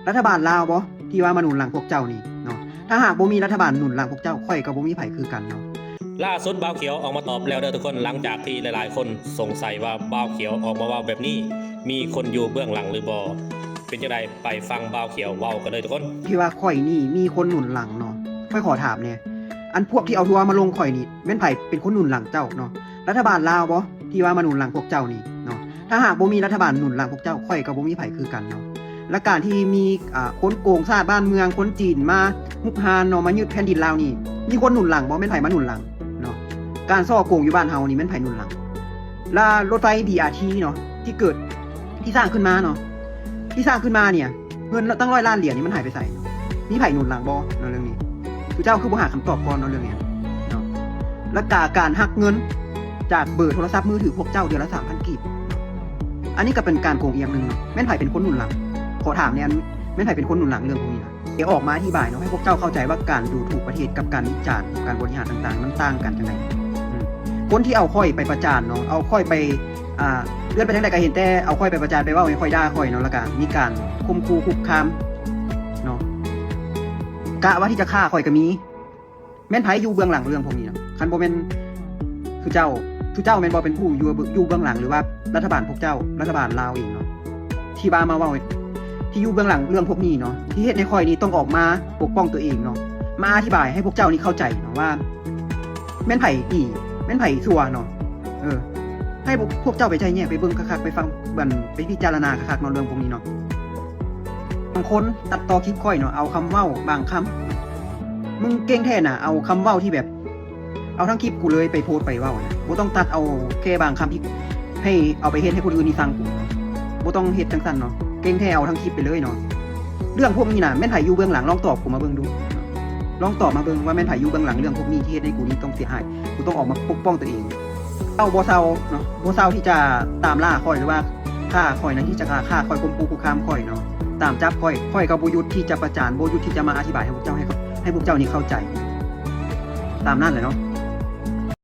ລັດຖະບານລາວບໍ່ ທີ່ວ່າມາໜູນຫຼັງພວກເຈົ້ານີ້ເນາະ? ຖ້າຫາກບໍ່ມີລັດຖະບານໜູນຫຼັງພວກເຈົ້າ ຂ້ອຍກໍບໍ່ມີໃຜຄືກັນເນາະ. ລ່າສຸດບ່າວຂຽວອອກມາຕອບແລ້ວເດີທຸກຄົນ ຫຼັງຈາກທີ່ຫຼາຍໆຄົນສົງໄສວ່າບ່າວຂຽວອອກມາເວົ້າແບບນີ້ ມີຄົນຢູ່ເບື້ອງຫຼັງຫຼືບໍ່? ເປັນຈັ່ງໃດ ໄປຟັງບ່າວຂຽວເວົ້າກັນເລີຍທຸກຄົນ. ທີ່ວ່າຂ້ອຍນີ້ມີຄົນໜູນຫຼັງເນາະ ຂ້ອຍຂໍຖາມແດ່ ອັນພວກທີ່ເອົາທົວມາລົງຂ້ອຍນີ້ ແມ່ນໃຜເປັນຄົນໜູນຫຼັງເຈົ້າເນາະ? ລັດຖະບານລາວບໍ່ ທີ່ວ່າມາໜູນຫຼັງພວກເຈົ້ານີ້ເນາະ? ຖ້າຫາກບໍ່ມີລັດຖະບານໜູນຫຼັງພວກເຈົ້າ ຂ້ອຍກໍບໍ່ມີໃຜຄືກັນເນາະ. ແລະການທີ່ມີ ອາ ຄົນໂກງຊາດບ້ານເມືອງ ຄົນຈີນມາຮຸກຮານເນາະ ມາຍຶດແຜ່ນດິນລາວນີ້ ມີຄົນໜູນຫຼັງບໍ່? ແມ່ນໃຜມາໜູນຫຼັງເນາະ? ການສໍ້ໂກງຢູ່ບ້ານເຮົານີ້ແມ່ນໃຜໜູນຫຼັງ? ລະລົດໄຟ ບີອາທີ ເນາະ ທີ່ເກີດ ທີ່ສ້າງຂຶ້ນມາເນາະ ທີ່ສ້າງຂຶ້ນມາເນີ້ຍ ເງິນຕັ້ງຮ້ອຍລ້ານຫຼຽນນີ້ມັນຫາຍໄປໃສ? ມີໃຜໜູນຫຼັງບໍ່ເນາະເລື່ອງນີ້? ເຈົ້າຄືບໍ່ຫາຄຳຕອບກ່ອນເນາະເລື່ອງນີ້ເນາະ? ລະກາ ການຫັກເງິນຈາກເບີໂທລະສັບມືຖືພວກເຈົ້າເດືອນລະສາມພັນກີບ ອັນນີ້ກໍເປັນການໂກງອີກຢ່າງໜຶ່ງເນາະ. ແມ່ນໃຜເປັນຄົນໜູນຫຼັງ? ຂໍຖາມແດ່ ແມ່ນໃຜເປັນຄົນໜູນຫຼັງເລື່ອງພວກນີ້ນະ? ໄດ້ອອກມາອະທິບາຍເນາະ ໃຫ້ພວກເຈົ້າເຂົ້າໃຈວ່າການດູຖູກປະເທດກັບການວິຈານ ການບໍລິຫານຕ່າງໆ ມັນຕ່າງກັນຈັ່ງໃດ. ອືມ ຄົນທີ່ເອົາຂ້ອຍໄປປະຈານເນາະ ເອົາຂ້ອຍໄປ ອ່າ ເລື່ອນໄປທາງໃດກໍເຫັນແຕ່ເອົາຂ້ອຍໄປປະຈານ ໄປເວົ້າໃຫ້ຂ້ອຍ ດ່າຂ້ອຍເນາະ ແລ້ວກະມີການຂົ່ມຂູ່ຄຸກຄາມເນາະ ກະວ່າທີ່ຈະຂ້າຂ້ອຍກໍມີ. ແມ່ນໃຜຢູ່ເບື້ອງຫຼັງເລື່ອງພວກນີ້ເນາະ? ຄັນບໍ່ແມ່ນ ຄືເຈົ້າ ຄືເຈົ້າແມ່ນບໍ່ເປັນຜູ້ຢູ່ ຢູ່ເບື້ອງຫຼັງ ຫຼືວ່າລັດຖະບານພວກເຈົ້າ ລັດຖະບານລາວເອງເນາະ ທີ່ວ່າມາເວົ້າ ທີ່ຢູ່ເບື້ອງຫຼັງເລື່ອງພວກນີ້ເນາະ ທີ່ເຮັດໃຫ້ຂ້ອຍນີ້ຕ້ອງອອກມາປົກປ້ອງຕົວເອງເນາະ ມາອະທິບາຍໃຫ້ພວກເຈົ້ານີ້ເຂົ້າໃຈເນາະວ່າ ແມ່ນໃຜດີ ແມ່ນໃຜຊົ່ວເນາະ. ເອີ ໃຫ້ພວກ ພວກເຈົ້າໄປໄລ່ແຍກ ໄປເບິ່ງຄັກໆ ໄປຟັງ ບັນ ໄປພິຈາລະນາຄັກໆເນາະ ເລື່ອງພວກນີ້ເນາະ. ບາງຄົນຕັດຕໍ່ຄລິບຂ້ອຍເນາະ ເອົາຄຳເວົ້າບາງຄຳ ມຶງເກັ່ງແທ້ນະ ເອົາຄຳເວົ້າທີ່ແບບ ເອົາທັງຄລິບກູເລີຍໄປໂພສໄປເວົ້ານະ ບໍ່ຕ້ອງຕັດເອົາແຄ່ບາງຄຳທີ່ ໃຫ້ເອົາໄປເຮັດໃຫ້ຄົນອື່ນນີ້ຊັງກູ ບໍ່ຕ້ອງເຮັດຈັ່ງຊັ້ນເນາະ ເກັ່ງແທ້ເອົາທັງຄລິບໄປເລີຍເນາະ. ເລື່ອງພວກນີ້ນະ ແມ່ນໃຜຢູ່ເບື້ອງຫຼັງ? ລອງຕອບກູມາເບິ່ງດູ ລອງຕອບມາເບິ່ງວ່າແມ່ນໃຜຢູ່ເບື້ອງຫຼັງເລື່ອງພວກນີ້ ທີ່ເຮັດໃຫ້ກູນີ້ຕ້ອງເສຍຫາຍ ກູຕ້ອງອອກມາປົກປ້ອງຕົວເອງ. ເຈົ້າບໍ່ເຊົາເນາະ ບໍ່ເຊົາທີ່ຈະຕາມລ່າຂ້ອຍ ຫຼືວ່າຂ້າຂ້ອຍນະ ທີ່ຈະຂ້າຂ້ອຍ ຂົ່ມຂູ່ຄຸກຄາມຂ້ອຍເນາະ ຕາມຈັບຂ້ອຍ ຂ້ອຍກໍບໍ່ຢຸດທີ່ຈະປະຈານ ບໍ່ຢຸດທີ່ຈະມາອະທິບາຍໃຫ້ພວກເຈົ້າ ໃຫ້ ໃຫ້ພວກເຈົ້ານີ້ເຂົ້າໃຈ. ຕາມນັ້ນແຫຼະເນາະ